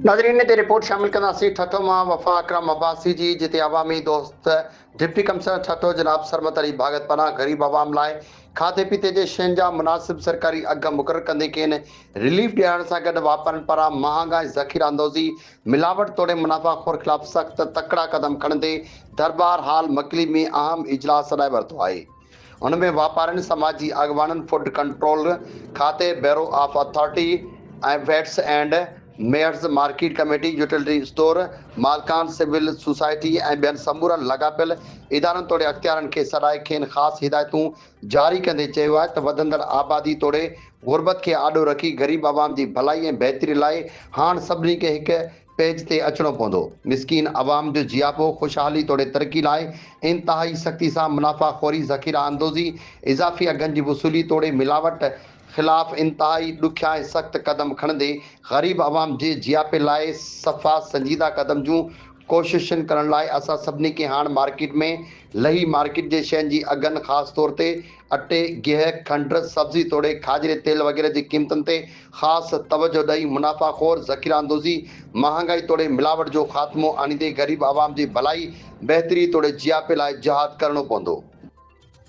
ناظرين هتي رپورٽ شامل ڪنداسين ٺٽو مان وفا اڪرم عباسي جي جتي عوامي دوست ڊپٽي ڪمشنر ٺٽو جناب سرمد علي ڀاڳت پاران غريب عوام لاء کاڌي پيتي جي شين جا مناسب سرڪاري اگهه مقرر ڪندي کين رليف ڏيارڻ سان گڏ واپارين پاران مهانگا ۽ ذخيره اندوزي ملاوٽ توڙي منافع خور خلاف سخت تڪڙا قدم کڻندي درٻار هال مڪلي ۾ اهم اجلاس سڏائي ورتو آهي. ان ۾ واپارين، سماجي اڳواڻن، فوڊ ڪنٽرول کاتي، bureau of authority ۽ weights and measures, market committee, utility store مالڪان، civil society ۽ ٻين سمورن لاڳاپيل ادارن توڙي اختيارن کي سڏائي کين خاص هدايتون جاري ڪندي چيو آهي ته وڌندڙ آبادي توڙي غربت کي آڏو رکي غريب عوام جي ڀلائي ۽ بهتري لاء هاڻ سڀني کي هڪ پيج تي اچڻو پوندو. مسڪين عوام جو جياپو، خوشحالي توڙي ترقي لاء انتهائي سختي سان منافع خوري، ذخيره اندوزي، اضافي اگهن جي وصولي توڙي ملاوٽ خلاف انتهائي ڏکيا ۽ سخت قدم کڻندي غريب عوام جي جياپي لاء صفا سنجيده قدم جون ڪوششن ڪرڻ لاء اسان سڀني کي هاڻ مارڪيٽ ۾ لهي مارڪيٽ جي شين جي اگهن خاص طور تي اٽي، گيهه، کنڊ، سبزي توڙي کاڄري تيل وغيره جي قيمتن تي خاص توجهه ڏئي منافع خور، ذخيره اندوزي، مهانگائي توڙي ملاوٽ جو خاتمو آڻيندي غريب عوام جي ڀلائي، بهتري توڙي جياپي لاء جهاد ڪرڻو پوندو.